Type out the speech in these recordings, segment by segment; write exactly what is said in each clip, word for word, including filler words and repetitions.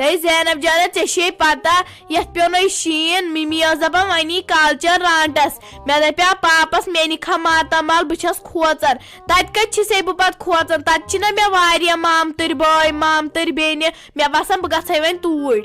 تہٕ زینب جانہ، ژےٚ چھے پتہ، یتھ پیوٚو نہٕ شیٖن، مِمی ٲس دپان وۄنۍ یی کالچن رانٹس۔ مےٚ دپیٛاو پاپس، مےٚ نِکھا ماتامال، بہٕ چھس کھوژان۔ تتہِ کتہِ چھسے بہٕ پتہٕ کھوژان؟ تتہِ چھِنہ مےٚ واریاہ مامتٕرۍ بٲے، مامتٕرۍ بیٚنہِ، مےٚ باسان بہٕ گژھے وۄنۍ توٗرۍ۔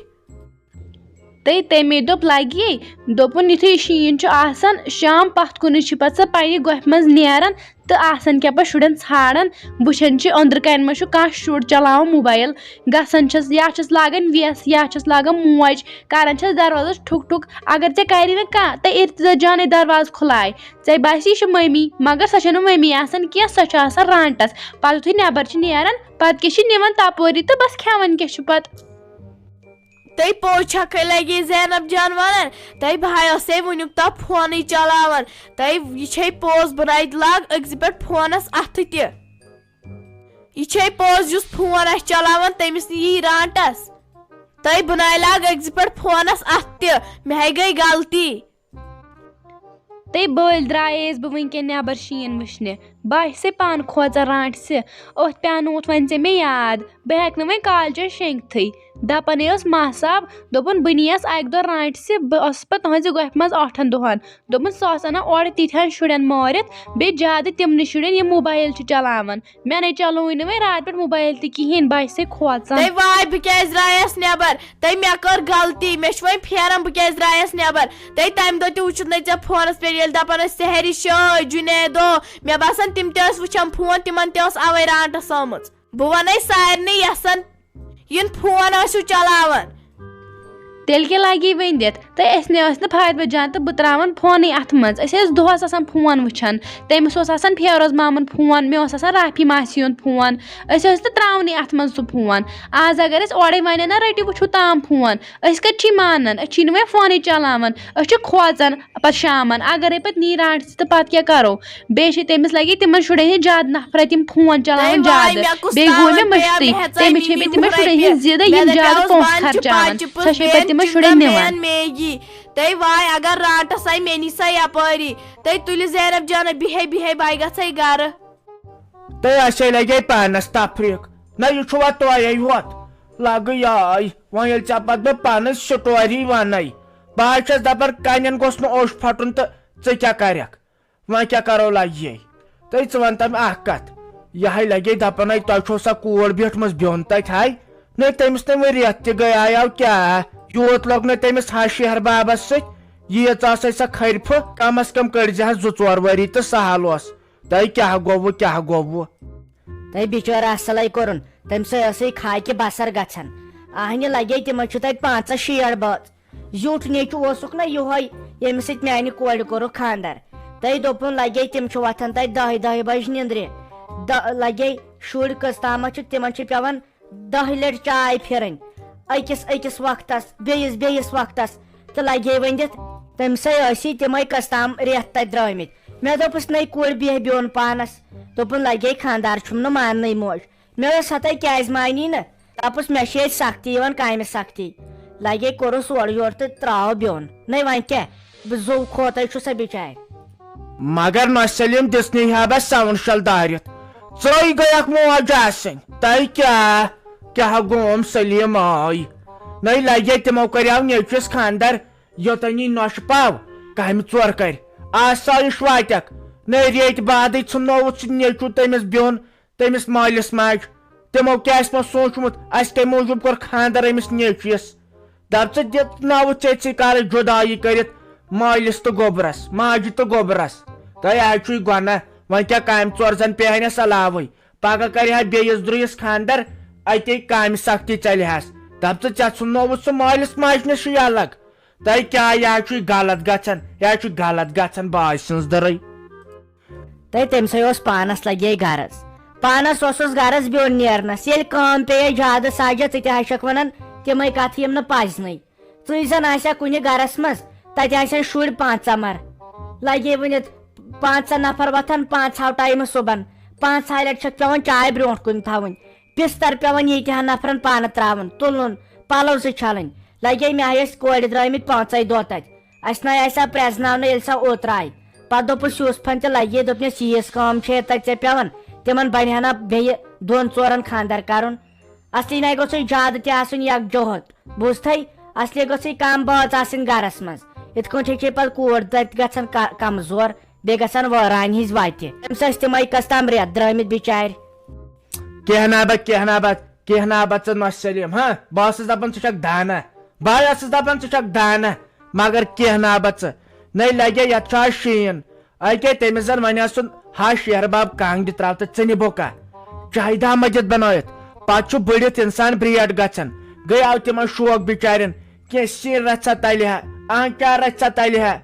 تہٕ تَمے دوٚپ لگی، دوٚپُن یُتھُے شیٖن چھُ آسان، شام پتھ کُنٕے چھِ پتہٕ سۄ پننہِ گۄپھِ منٛز نیران تہٕ آسان کیٛاہ پتہٕ شُرٮ۪ن ژھانڈان، وٕچھان چھِ أنٛدرٕ کنہِ ما چھُ کانٛہہ شُر چلاوان موبایل۔ گژھان چھِس یا چھِس لاگان وٮ۪س یا چھِس لاگان موج، کران چھِس دروازس ٹھُک ٹھُک۔ اگر ژےٚ کرِ نہٕ کانٛہہ، تہٕ ارتضا جانٕے دروازٕ کھُلایہِ، ژےٚ باسہِ یہِ چھِ مٔمی، مگر سۄ چھَنہٕ مٔمی آسان کینٛہہ، سۄ چھِ آسان رانٹس۔ پتہٕ یُتھُے نٮ۪بر چھِ نیران، پتہٕ کیٛاہ چھِ نِوان تپٲری تہٕ بس کھٮ۪وان کیٛاہ چھِ پتہٕ۔ تہٕ پوٚز چھکھے لگے زینب جان ونان، تہٕ بہٕ ہا ٲسے وٕنیُک تام فونٕے چلاوان۔ تہٕ یہِ چھے پوٚز، بہٕ نَے لاگ أکسٕے پٮ۪ٹھ فونس اتھٕ تہِ۔ یہِ چھے پوٚز، یُس فون آسہِ چلاوان، تٔمِس یی رانٹس۔ تہٕ بہٕ نَے لاگ أکسٕے پٮ۪ٹھ فونس اتھٕ تہِ، مےٚ ہے گٔے غلطی۔ تہٕ بٔلۍ درٛایس بہٕ وٕنکٮ۪ن نٮ۪بر شیٖن وٕچھنہِ۔ بہٕ آسے پانہٕ کھوژان رانٹسہِ۔ أتھۍ پیٛانووُتھ وۄنۍ ژےٚ مےٚ یاد۔ بہٕ ہٮ۪کہٕ نہٕ وۄنۍ کالچن شیٚنگتھٕے۔ دپان ٲس ماساب، دوٚپُن بہٕ نِیَس اکہِ دۄہ رانٹسہِ، بہٕ ٲسٕس پتہٕ تُہنٛزِ گۄپھِ منٛز ٲٹھن دۄہن۔ دوٚپُن سۄ ٲس انان اورٕ تِتھٮ۪ن شُرٮ۪ن مٲرِتھ، بیٚیہِ زیادٕ تِمنٕے شُرٮ۪ن، یِم موبایل چھِ چلاوان۔ مےٚ نے چلووٕے نہٕ وۄنۍ راتہٕ پٮ۪ٹھ موبایل تہِ کِہیٖنۍ، بہٕ آسے کھوژان۔ تہٕ واے، بہٕ کیٛازِ درٛایس نٮ۪بر؟ تہٕ مےٚ کٔر غلطی، مےٚ چھُ وۄنۍ پھیران بہٕ کیٛازِ درٛایس نٮ۪بر۔ تہٕ تمہِ دۄہ تہِ وُچھُتھ نہٕ ژےٚ فونس پٮ۪ٹھ، ییٚلہِ دپان ٲسۍ سحری شٲے، جُنیدو، مےٚ باسان تِم تہِ ٲسۍ وٕچھان فون، تِمن تہِ ٲس اوے رانٹس آمٕژ۔ بہٕ ونَے سارنٕے یژھن یِن فون ٲسِو چلاوان۔ تیٚلہِ کیٛاہ لگی وۄنۍ دِتھ؟ تہٕ أسۍ نے ٲسۍ نہٕ فاطمہ جان تہٕ بہٕ ترٛاوان فونٕے اَتھٕ منٛز۔ أسۍ ٲسۍ دۄہَس آسان فون وٕچھان۔ تٔمِس اوس آسان فیروز مامُن فون، مےٚ اوس آسان رافی ماسی ہُنٛد فون۔ أسۍ ٲسۍ نہٕ ترٛاونٕے اَتھٕ منٛز سُہ فون۔ آز اگر أسۍ اورَے وَنو نہ رٔٹِو وٕچھِو تام فون، أسۍ کَتہِ چھِ مانان؟ أسۍ چھِی نہٕ وۄنۍ فونٕے چلاوان۔ أسۍ چھِ کھوژان پَتہٕ شامَن۔ اگرَے پَتہٕ نی رانٛٹَس تہٕ پَتہٕ کیٛاہ کَرو؟ بیٚیہِ چھِ تٔمِس لَگہِ تِمَن شُرٮ۪ن ہِنٛز زیادٕ نفرت، یِم فون چلاوان تہٕ واے زیادٕ۔ مےٚ کُس بیٚیہِ گوٚو مےٚ تاوَن پیٚیہِ ہا، مٔشتٕے۔ مےٚ ہٮ۪ژاے تٔمِس چھِ مِمی بیٚیہِ تِمَن وُہ شُرٮ۪ن رۄپیہِ۔ ہِنٛز زِدٕ، مےٚ یِم دَپیٛاوُس زیادٕ پونٛسہٕ بَن چہِ خرچاوان۔ پَچہِ پُس سۄ چھے پَتہٕ بیٚن تِمَن چِنٛگَم شُرٮ۪ن نِوان۔ بیٚن میگی۔ تہٕ واے اگر رانٛٹَس آے مےٚ نی سۄ یَپٲری۔ تہٕ تُلِو زینب جانہ، بِہے بِہے بہٕ گژھے گَرٕ۔ تہٕ اَسے لَگے پانَس تفریٖق۔ نہ یہِ چھُوا تۄہے یوت؟ لَگہٕ یاے۔ وۄنۍ ییٚلہِ ژےٚ پَتہٕ بہٕ پَنٕنۍ story وَنَے۔ بہٕ حظ چھَس دَپان کَنٮ۪ن گوٚژھ نہٕ اوٚش پھَٹُن تہٕ ژٕ کیٛاہ کَرَکھ؟ وۄنۍ کیٛاہ کَرو لَگہِ یے؟ تہٕ ژٕ وَن تہٕ مےٚ اَکھ کَتھ۔ یہِ ہَے لَگے دَپان ہے تۄہہِ چھو سۄ کوٗر بیٖٹھمٕژ بیوٚن تَتہِ ہَے؟ نہ تٔمِس نہٕ وۄنۍ رٮ۪تھ تہِ گٔیایو کیٛاہ؟ یوٗت لوٚگ نہٕ تٔمِس ہَش شہر بابَس سۭتۍ۔ ییٖژ ٲسَے سۄ کھرِپھٕ، کم از کم کٔڑۍ زِ ہَس زٕ ژور ؤری تہٕ سہل اوس۔ تۄہہِ کیٛاہ گوٚوٕ، کیٛاہ گوٚوٕ؟ تۄہہِ بِچور اصلے کوٚرُن، تٔمۍ سٕے ٲسٕے خاکہِ بسر گژھان۔ آہنہِ لگے تِمن چھُ تتہِ پانٛژہ شیٹھ بٲژ۔ زیُٹھ نیٚچو اوسُکھ نہ یِہوے، ییٚمِس سۭتۍ میانہِ کورِ کوٚرُکھ خاندر۔ تۄہہِ دوٚپُن لگے تِم چھِ وۄتھان تتہِ دہہِ دہہِ بجہِ نِندرِ۔ دہ-، لگے شُرۍ کٔژ تامتھ چھِ، تِمن چھِ پٮ۪وان دَہہِ لَٹہِ چاے پھِرٕنۍ، أکِس أکِس وقتس، بیٚیِس بیٚیِس وقتس، تہٕ لگے ؤنِتھ، تٔمۍ سٕے ٲسی تِمے کٔژ تام رٮ۪تھ تَتہِ درٛٲمٕتۍ۔ مےٚ دوٚپُس، "نٔے کورِ بیٚہہ بیوٚن پانس۔" دوٚپُن، "لگے خانٛدار چھُم نہٕ ماننٕے موج۔" مےٚ دوٚپُس، "ہتے کیازِ مانی نہٕ؟" دوٚپُس، "مےٚ چھِ ییٚتہِ سختی یِوان، کامہِ سختی۔" لگے کوٚرُس اورٕ یورٕ تہٕ ترٛاو بیوٚن۔ نٔے وۄنۍ کیٛاہ؟ بہٕ زوٚو کھوتَے چھُ سا بِچارِ۔ مگر نۄشہِ سلیٖم دِژنٕے ہا بس سون شل دٲرِتھ۔ ژٕرٕے گٔیکھ موج آسٕنۍ۔ تۄہہِ کیٛاہ؟ کیٛاہ گوم سلیٖم آے؟ نٔے لگے تِمو کریاو نیٚچوِس خاندر، یوتن یہِ نۄشہِ پاو کامہِ ژور کرِ۔ آسایش واتٮ۪کھ۔ نٔے ریتۍ بعدٕے ژھُننووُتھ سُہ نیٚچو تٔمِس بیوٚن۔ تٔمِس مٲلِس ماجہِ۔ تِمو کیٛاہ آسہِ پتہٕ سوٗنٛچمُت، اَسہِ کَمہِ موٗجوٗب کوٚر خانٛدر أمِس نیٚچوِس؟ دَپ ژٕ دِتناوُتھ ژےٚ ژٕ کَرٕ جُدایی کٔرِتھ مٲلِس تہٕ گوٚبرَس، ماجہِ تہٕ گوٚبرَس۔ تۄہہِ آز چھُے گۄناہ، وۄنۍ کیٛاہ کامہِ ژور زَن پیٚہنَس علاوٕے؟ پَگاہ کَرِ ہا بیٚیِس درٛویِس خانٛدر، اَتے کامہِ سَختی ژَلہِ ہَس۔ دَپ ژٕ ژےٚ ژھُننووُتھ سُہ مٲلِس ماجہِ نِشٕے الگ۔ تۄہہِ کیٛاہ، یہِ حظ چھُے غلط گژھان، یہِ حظ چھُ غلط گژھان بٲے سٕنٛز دٔرٕے۔ تہٕ تٔمۍ سٕے اوس پانس لگے غرض۔ پانس اوسُس غرض بیوٚن نیرنس۔ ییٚلہِ کٲم پیٚیے زیادٕ سجہِ، ژٕ تہِ ہا چھکھ ونان تِمے کتھٕ یِم نہٕ پزنٕے۔ ژٕے زن آسہِ ہا کُنہِ گرس منٛز، تتہِ آسہِ ہا شُرۍ پانٛژہ مر۔ لگے ؤنِتھ پانٛژہ نفر وۄتھان پانٛژھ ہاو ٹایمہٕ صُبحن۔ پانٛژھ ہاے لٹہِ چھکھ پٮ۪وان چاے برونٛٹھ کُن تھاوٕنۍ۔ بستر پٮ۪وان ییٖتہن نفرن پانہٕ تراوُن، تُلُن، پلو زٕ چھلٕنۍ۔ لگے مےٚ ہا ٲسۍ کورِ درٲمٕتۍ پانٛژے دۄہ تتہِ۔ اسہِ نَے آسہِ ہا پرٛزناونہٕ ییٚلہِ سۄ اوترٕ آیہِ۔ پتہٕ دوٚپُس یوٗسفن تہِ لگے، دوٚپنس، "ییٖژ کٲم چھےٚ تتہِ ژےٚ پٮ۪وان، تِمن بنہِ ہنا بیٚیہِ دۄن ژورن خانٛدر کرُن؟" اصلی نَے گوٚژھُے زیادٕ تہِ آسُن یکجہت، بوٗزتھے؟ اصلی گوٚژھُے کم بٲژ آسٕنۍ گرس منٛز۔ یِتھ کٲٹھۍ چھے پتہٕ کوٗر تتہِ گژھان ک-، کمزور، بیٚیہِ گژھان وٲرانہِ ہِنٛز وتہِ۔ أمِس ٲسۍ تِمے کٔژ تام رٮ۪تھ درٛٲمٕتۍ بچارِ۔ کینٛہہ نا با، کینٛہہ نا با، کینٛہہ نا با ژٕ نۄش سلیٖم، ہاں؟ بہٕ اوسُس دپان ژٕ چھکھ دانہ، بہٕ اوسُس دپان ژٕ چھکھ دانہ، مگر کینٛہہ نا با ژٕ۔ نَے لگے یتھ چھُ آز شیٖن۔ اکے تٔمِس زن وۄنۍ آسُن ہا شیرباب کانٛگرِ ترٛاو تہٕ ژٕ نِبو کا؟ چاہے دامہ دِتھ بنٲیِتھ۔ پتہٕ چھُ بٔڑِتھ انسان برٛیٹ گژھان۔ گٔے آو تِمن شوق بچارٮ۪ن، کینٛہہ سِنۍ رژھا تلہِ ہا، آنچار رژھا تلہِ ہا۔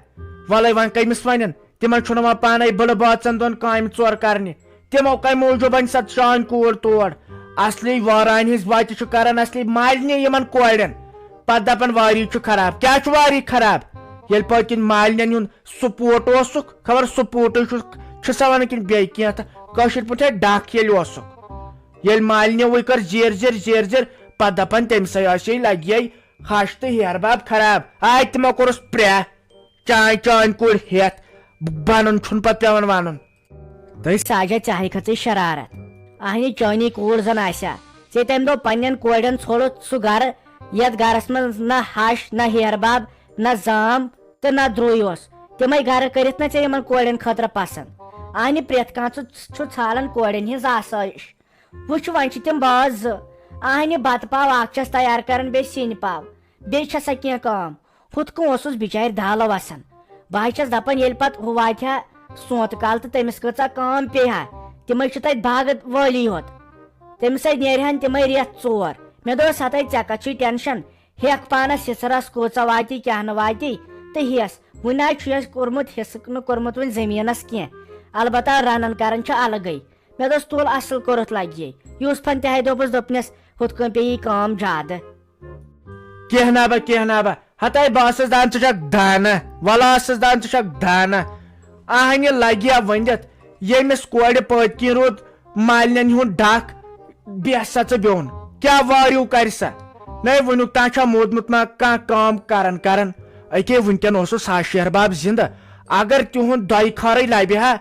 ولے وۄنۍ کٔمِس ونن؟ تِمن چھُنہٕ وۄنۍ پانے بٔڑٕ بٲژن دۄن کامہِ ژور کرنہِ۔ تِمو کمہِ موٗجوٗب انہِ سۄ چٲنۍ کوٗر تور؟ اصلی وارانہِ ہٕنٛز وتہِ چھُ کران اصلی مالنہِ یِمن کورٮ۪ن۔ پتہٕ دپان واری چھُ خراب۔ کیٛاہ چھُ واری خراب؟ ییٚلہِ پٔتۍ کِنۍ مالنٮ۪ن ہُنٛد سپورٹ اوسُکھ، خبر سپورٹٕے چھُ، چھُ سا ونان کِنہٕ بیٚیہِ کینٛہہ تہٕ کٲشِر پٲٹھۍ ڈکھ ییٚلہِ اوسُکھ۔ ییٚلہِ مالنہِ وٕے کٔر زیٖر زیٖر زیٖر زیٖر، پتہٕ دپان تٔمۍ سٕے آسہِ لگہِ ہش تہٕ ہیہر باب خراب۔ آے تِمو کوٚرُس پرٛہ۔ چانۍ چانۍ کُڑ ہیتھ بنُن چھُنہٕ پتہٕ پٮ۪وان ونُن۔ تہٕ ساجا ژےٚ ہاے کھٔژٕے شرارت۔ اہنہِ چٲنی کوٗر زن آسیا۔ ژےٚ تمہِ دۄہ پننٮ۪ن کورٮ۪ن ژھوڑُتھ سُہ گرٕ، یتھ گرس منٛز نہ ہش، نہ ہیہر باب، نہ زام تہٕ نہ درُے اوس۔ تِمے گرٕ کٔرِتھ نہ ژےٚ یِمن کورٮ۪ن خٲطرٕ پسند۔ اہنہِ پرٛٮ۪تھ کانٛہہ ژٕ چھُ ژھانڈان کورٮ۪ن ہٕنٛز آسٲیِش۔ وٕچھ، وۄنۍ چھِ تِم باز زٕ۔ اہنہِ بتہٕ پاو اکھ چھس تیار کران، بیٚیہِ سِنۍ پاو، بیٚیہِ چھسا کینٛہہ کٲم؟ ہُتھ کٔنۍ اوسُس بِچارِ دالہٕ وسان۔ بہٕ حظ چھس دپان، ییٚلہِ پتہٕ ہُہ واتہِ ہا سونتہٕ کالہٕ تہٕ تٔمِس کۭژاہ کٲم پیٚیہِ ہا۔ تِمے چھِ تتہِ باغہٕ وٲلی یوت۔ تٔمِس سۭتۍ نیرِ ہن تِمے رٮ۪تھ ژور۔ مےٚ دوٚپس، ہتے ژےٚ کتھ چھُے ٹینشن؟ ہیٚکھ پانس سٕژرس کۭژاہ واتی کیٛاہ نہٕ واتی تہٕ ہیٚس۔ وُنہِ نہ حظ چھُ اَسہِ کوٚرمُت حصہٕ نہٕ کوٚرمُت وُنہِ زٔمیٖنس کینٛہہ۔ البتہ رنان کران چھِ الگٕے۔ مےٚ دوٚپُس، تُل، اصل کوٚرُتھ لگہِ۔ یوسفن تہِ ہاے دوٚپُس، دوٚپنس، ہُتھ کٔنۍ پیٚیہِ یہِ کٲم زیادٕ۔ کینٛہہ نا با، کینٛہہ نا با۔ ہتے بہٕ ٲسٕس دان ژٕ چھکھ دانہ، ولہٕ ٲسٕس دان ژٕ چھکھ دانہ۔ اہنہِ لگہِ ہا ؤنِتھ، ییٚمِس کورِ پٔتۍ کِنۍ روٗد مالنٮ۪ن ہُنٛد ڈکھ، بیٚہہ سا ژٕ بیوٚن۔ کیٛاہ واریوٗ کرِ سا؟ نے وُنیُک تام چھا موٗدمُت ما کانٛہہ کٲم کران کران؟ أکے وُنکٮ۪ن اوسُس ہا شہرباب زندٕ۔ اگر تِہُنٛد دۄیہِ خٲرٕے لبہِ ہا،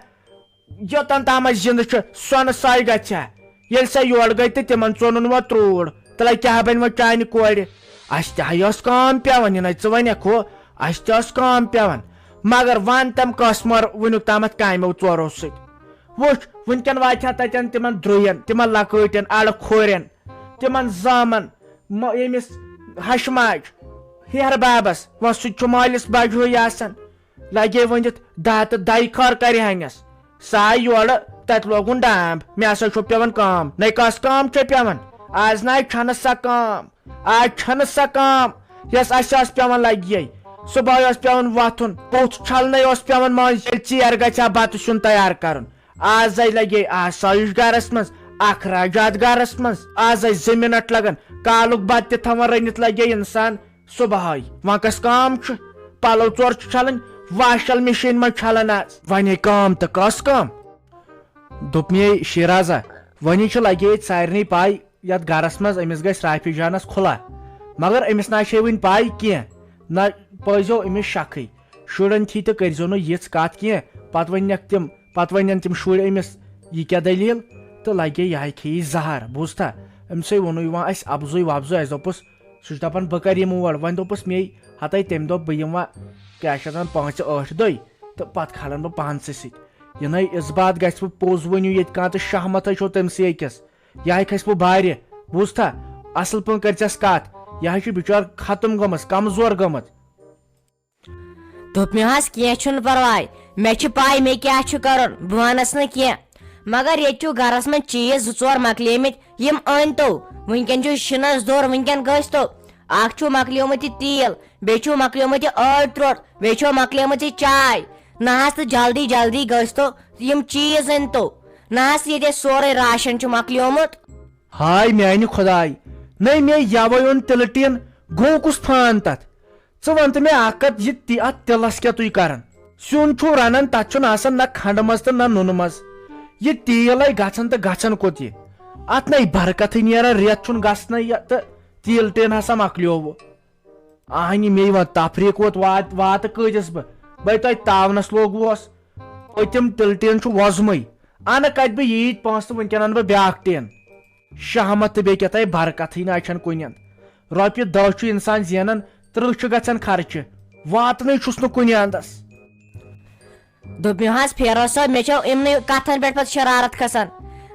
یوٚتن تام أسۍ زِندٕ چھِ، سۄنہٕ ساے گژھِ ہا۔ ییٚلہِ سۄ یورٕ گٔے تہٕ تِمن ژونُن وۄنۍ ترٛوٗر، تہٕ لگہِ کیٛاہ بنہِ وۄنۍ چانہِ کورِ؟ اَسہِ تہِ ہا ٲس کٲم پٮ۪وان، یہِ نَے ژٕ وَنکھ ہُہ، اَسہِ تہِ ٲس کٲم پٮ۪وان۔ مگر وَن تَم کٲنٛسہِ مۄر وٕنیُک تامَتھ کامیو ژورو سۭتۍ۔ وٕچھ، وٕنکٮ۪ن واتہِ ہا تَتٮ۪ن تِمن درُین، تِمن لۄکۭٹٮ۪ن، اَڑٕ کھورٮ۪ن، تِمن زامن، مۄ-، ییٚمِس ہشہِ ماجہِ، ہیہر بابس، وۄنۍ سُہ تہِ چھُ مٲلِس بجہِ ہیوٗ آسان۔ لگے ؤنِتھ دہ تہٕ دَے خٲر کرِ ہنس۔ سُہ آے یورٕ، تتہِ لوگُن ڈامب۔ مےٚ ہسا چھُ پٮ۪وان کٲم۔ نَے کۄس کٲم چھےٚ پٮ۪وان؟ آز نَے چھَنہٕ سۄ کٲم۔ آز چھَنہٕ سۄ کٲم، یۄس اَسہِ ٲس پٮ۪وان لگے۔ صبحٲے اوس پٮ۪وان وۄتھُن، بُتھ چھلنَے اوس پٮ۪وان مٔنٛزۍ، ییٚلہِ ژیر گژھِ ہا بتہٕ سیُن تیار کرُن۔ آزے لگے آسٲیِش گرس منٛز، اخراجات گرس منٛز۔ آزے زٕ منٹ لگان، کالُک بتہٕ تہِ تھاوان رٔنِتھ لگے انسان۔ صبحٲے وۄنۍ کۄس کٲم چھِ؟ پلو ژور چھِ چھلٕنۍ، واشل مشین منٛز چھلان آز۔ وۄنۍ کٲم تہٕ کۄس کٲم؟ دوٚپمے شیرازا، وۄنۍ چھِ لگے ییٚتہِ سارنٕے پاے یتھ گرس منٛز أمِس گژھِ رافی جانس کھُلا، مگر أمِس نہ چھے وُنہِ پاے کینٛہہ، نہ پٲیزیو أمِس شکھٕے۔ شُرٮ۪ن تھی تہٕ کٔرزیو نہٕ یِژھ کتھ کینٛہہ۔ پتہٕ ونکھ تِم، پتہٕ ونن تِم شُرۍ أمِس، یہِ کیٛاہ دٔلیٖل؟ تہٕ لگے یہِ ہا کھیٚیہِ زہر، بوٗزتھا؟ أمِسے ووٚنُے وۄنۍ اَسہِ اپزُے وپزُے، اَسہِ دوٚپُس، سُہ چھُ دَپان، بہٕ کَرٕ یِمہٕ اور۔ وۄنۍ دوٚپُس مے، ہَتَے تَمہِ دۄہ بہٕ یِمہٕ وۄنۍ، کیٛاہ چھِ اَتھ وَنان، پانٛژِ ٲٹھِ دۄہہِ، تہٕ پَتہٕ کھالَن بہٕ پانسٕے سۭتۍ۔ یِنَے اِس بات گژھِ وۄنۍ پوٚز ؤنِو ییٚتہِ کانٛہہ تہٕ شاہ مَتھَے چھو تٔمۍ سٕے أکِس۔ یہِ ہَے کھَسہِ بہٕ بارِ، بوٗزتھا؟ اَصٕل پٲٹھۍ کٔرۍ ژَس کَتھ۔ یہِ ہَے چھِ بِچٲر ختم گٔمٕژ، کمزور گٔمٕژ۔ دوٚپمَس، کینٛہہ چھُنہٕ پرواے، مےٚ چھِ پَے مےٚ کیٛاہ چھُ کَرُن، بہٕ وَنَس نہٕ کینٛہہ۔ مگر ییٚتہِ چھُ گَرَس منٛز چیٖز زٕ ژور مۄکلیمٕتۍ، یِم أنۍ تو۔ وٕنکٮ۪ن چھُ شِنَس دور، وٕنکٮ۪ن گٔژھۍ تو۔ اَکھ چھُ مۄکلیومُت یہِ تیٖل، بیٚیہِ چھُ مۄکلیومُت یہِ ٲٹۍ ترٛوٹ، بیٚیہِ چھُ مۄکلیمٕژ یہِ چاے۔ نہ حظ تہٕ جلدی جلدی گٔژھۍ تو، یِم چیٖز أنۍ تو۔ نہ حظ ییٚتہِ اَسہِ سورُے راشن چھُ مۄکلیومُت۔ ہاے میانہِ خۄداے، نے مے یوے اوٚن تِلہٕ ٹیٖن، گوٚو کُس فان تتھ؟ ژٕ وَن تہٕ مےٚ اکھ کتھ، یہِ تہِ، اتھ تِلس کیٛاہ تُہۍ کران؟ سیُن چھُو رنان، تتھ چھُنہٕ آسان نہ کھنڈٕ منٛز تہٕ نہ نُنہٕ منٛز۔ یہِ تیٖلے گژھان تہٕ گژھان کوٚت یہِ؟ اتھ نے برکتھٕے نیران، رٮ۪تھ چھُنہٕ گژھنَے یہِ تہٕ تیٖل ٹیٖن ہسا مۄکلیووٕ۔ اہنہِ مے وَن تفریٖق ووت وات-، واتہٕ کۭتِس بہٕ؟ بے تۄہہِ تاونس لوگوس۔ پٔتِم تِلہٕ ٹیٖن چھُ وۄزمٕے۔ انہٕ کتہِ بہٕ ییٖتۍ پونٛسہٕ تہٕ وٕنکٮ۪ن انہٕ بہٕ بیٛاکھ ٹیٖن۔ شہمت تہٕ بیٚیہِ کیٛاہ تھایہِ برکتھٕے نہ چھَنہٕ کُنہِ اندٕ۔ رۄپیہِ دَہ چھُ انسان زینان، ترٕٛہ چھُ گژھان خرچہِ، واتنٕے چھُس نہٕ کُنہِ اندس۔ دوٚپمو حظ فیروز صٲب، مےٚ چھو یِمنٕے کتھن پٮ۪ٹھ پتہٕ شرارت کھسان۔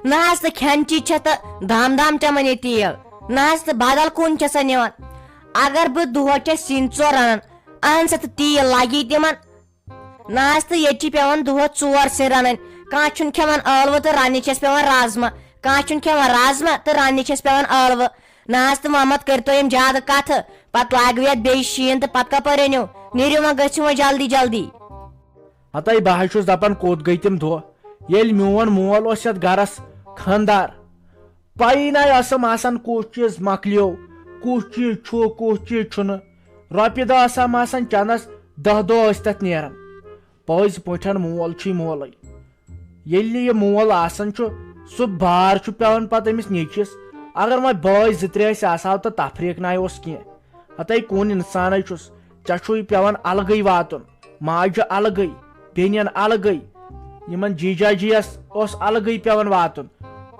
نہ حظ تہٕ کھٮ۪ن چیٖز چھےٚ تہٕ دام دام چٮ۪وان ییٚتی یَو، نہ حظ تہٕ بدل کُن چھےٚ سۄ نِوان۔ اگر بہٕ دۄہس چھَس سِنۍ ژور رنان، اہن سا تہٕ تیٖل لگی تِمن۔ نہ حظ تہٕ ییٚتہِ چھِ پٮ۪وان دۄہس ژور سِنۍ رنٕنۍ۔ کانٛہہ چھُنہٕ کھٮ۪وان ٲلوٕ تہٕ رننہِ چھَس پٮ۪وان رازما، کانٛہہ چھُنہٕ کھٮ۪وان رازما تہٕ رننہِ چھَس پٮ۪وان ٲلوٕ۔ نہ حظ تہٕ محمد، کٔرۍتو یِم زیادٕ کتھٕ، پتہٕ لاگہِ وۄنۍ یتھ بیٚیہِ شیٖن تہٕ پتہٕ کپٲرۍ أنِو؟ نیٖرِو وۄنۍ، گٔژھِو وۄنۍ جلدی جلدی۔ ہتے بہٕ حظ چھُس دپان، کوٚت گٔے تِم دۄہ، ییٚلہِ میون مول اوس یتھ گرس خاندار؟ پَیی نَے ٲسٕم آسان کُس چیٖز مۄکلیو، کُس چیٖز چھُ، کُس چیٖز چھُنہٕ۔ رۄپیہِ دَہ آسام آسان چَنَس، دَہ دۄہ ٲسۍ تَتھ نیران۔ پٔزۍ پٲٹھۍ مول چھُے مولٕے۔ ییٚلہِ نہٕ یہِ مول آسان چھُ، سُہ بار چھُ پٮ۪وان پَتہٕ أمِس نیٚچوِس۔ اگر وۄنۍ بٲے زٕ ترٛےٚ ٲسۍ آسہٕ ہاو تہٕ تفریٖق نَے اوس کینٛہہ۔ ہتے کُن اِنسانَے چھُس، ژےٚ چھُے پٮ۪وان الگٕے واتُن، ماجہِ الگٕے، بیٚنٮ۪ن الگٕے، یِمن جیجا جیَس اوس الگٕے پٮ۪وان واتُن،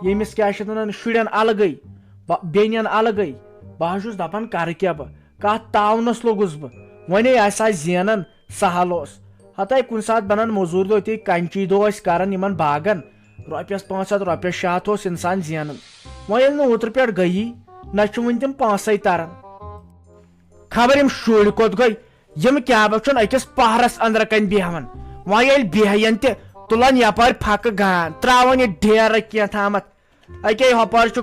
ییٚمِس کیٛاہ چھِ اَتھ وَنان، شُرٮ۪ن الگٕے، بہ-، بیٚنٮ۪ن الگٕے۔ بہٕ حظ چھُس دَپان، کَرٕ کیٛاہ بہٕ؟ کَتھ تاونَس لوٚگُس بہٕ؟ وۄنۍ آسہِ ہا زینان، سہل اوس۔ ہتے کُنہِ ساتہٕ بَنان موٚزوٗرۍ دۄہ، تہِ کَنچی دۄہ ٲسۍ کَران یِمن باغن، رۄپیَس پانٛژھ ہَتھ، رۄپیَس شےٚ ہَتھ اوس اِنسان زینان۔ وۄنۍ ییٚلہِ نہٕ اوترٕ پٮ۪ٹھ گٔیی، نہ چھِ وۄنۍ تِم پانٛسَے تَران۔ خبر یِم شُرۍ کوٚت گٔے، یِم کیٛاہ با چھُن أکِس پہرس أنٛدرٕ کنہِ بیہوان۔ وۄنۍ ییٚلہِ بیہین تہِ، تُلان یپٲرۍ پھکہٕ گان، تراوان یہِ ڈیرٕ کینٛہہ تامتھ۔ اکے ہۄپٲرۍ چھُ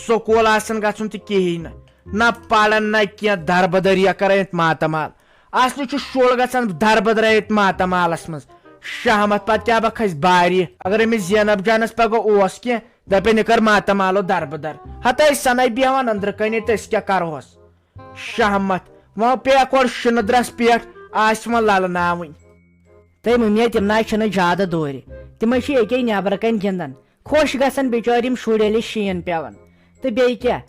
سکوٗل آسان گژھُن تہٕ کِہیٖنۍ نہٕ، نہ پران نہ کینٛہہ، دربدر یا کران یتھ ماتامال۔ اصلی چھُ شُر گژھان دربدر یتھ ماتامالس منٛز۔ شہمت پتہٕ کیٛاہ با کھسہِ باری؟ اگر أمِس زینب جانس پگاہ اوس کینٛہہ، دپن یہِ کر ماتامالو دربدر۔ ہتے سنے بیہوان أنٛدرٕ کنہِ تہٕ أسۍ کیٛاہ کرہوس؟ شہمت۔ وۄنۍ پیٚیَکھ اورٕ شِنہٕ درٛس پٮ۪ٹھ، آسہِ وۄنۍ لَلہٕ ناوٕنۍ۔ تٔمۍ مٔمِیے تِم نہ چھِنہٕ زیادٕ دوٗرِ۔ تِمَے چھِ ییٚکے نٮ۪برٕ کَنۍ گِنٛدان۔ خۄش گژھان بِچٲرۍ یِم شُرۍ ییٚلہِ شیٖن پٮ۪وان۔ تہٕ بیٚیہِ کیٛاہ؟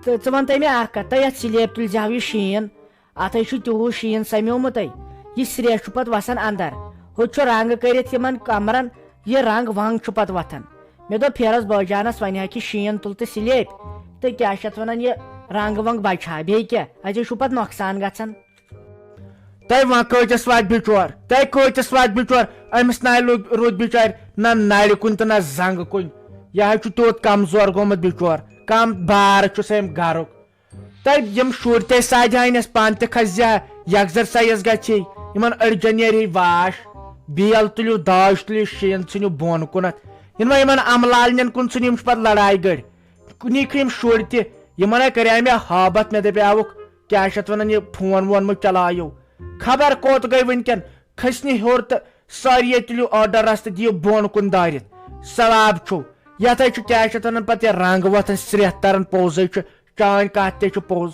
تہٕ ژٕ وَن تہٕ مےٚ اَکھ کَتھ، تۄہہِ یَتھ سِلیب تُلۍ زِہاو یہِ شیٖن، اَتھ ہے چھُ تیوٗت شیٖن سَمیومُت۔ یہِ سرٛیٚہہ چھُ پَتہٕ وَسان اَندَر۔ ہُتہِ چھُ رنٛگ کٔرِتھ یِمَن کَمرَن، یہِ رنٛگ ونٛگ چھُ پَتہٕ وۄتھان۔ مےٚ دوٚپ پھیرس بٲجانس، وۄنۍ ہا کہِ شیٖن تُل تہٕ سِلیپۍ، تہٕ کیٛاہ چھِ اتھ ونان، یہِ رنٛگ ونٛگ بچہِ ہا، بیٚیہِ کیٛاہ، اتے چھُ پتہٕ نۄقصان گژھان۔ تۄہہِ وۄنۍ کۭتِس واتہِ بِچور؟ تۄہہِ کۭتِس واتہِ بِچور؟ أمِس ناے لوٚگ، روٗد بِچارِ نہ نرِ کُنہِ تہٕ نہ زنٛگہٕ کُنہِ۔ یہِ حظ چھُ تیوٗت کمزور گوٚمُت بِچور، کم بار چھُس أمۍ گرُک۔ تہٕ یِم شُرۍ تہِ ساجہِ ہانٮ۪س پانہٕ تہِ کھسہِ ہا، یکزرسایز گژھِ ہے، یِمن أڑجن نیرِ ہے واش، بیل تُلِو، داج تُلِو، شیٖن ژھٕنِو بۄن کُنتھ۔ یِنہٕ وۄنۍ یِمن امہٕ لالنٮ۪ن کُن ژھٕنِو، یِم چھِ پتہٕ لڑایہِ گٔڑۍ۔ کُنی کھٔتۍ یِم شُرۍ تہِ، یِمن ہے کریٛاے مےٚ ہٲبتھ، مےٚ دپیٛاوُکھ، کیٛاہ چھِ اتھ ونان، یہِ فون وون مہ چلایو۔ خبر کوٚت گٔے وٕنکٮ۪ن، کھٔسۍ نہٕ ہیوٚر تہٕ سٲری تُلِو آرڈر رستہٕ دِیِو بۄن کُن دٲرِتھ۔ ثواب چھُو۔ یتھ ہے چھُ، کیٛاہ چھِ اتھ ونان، پتہٕ یہِ رنٛگ وۄتھان، سرٛیٚہہ تران، پوٚز ہے چھُ، چٲنۍ کتھ تہِ چھِ پوٚز۔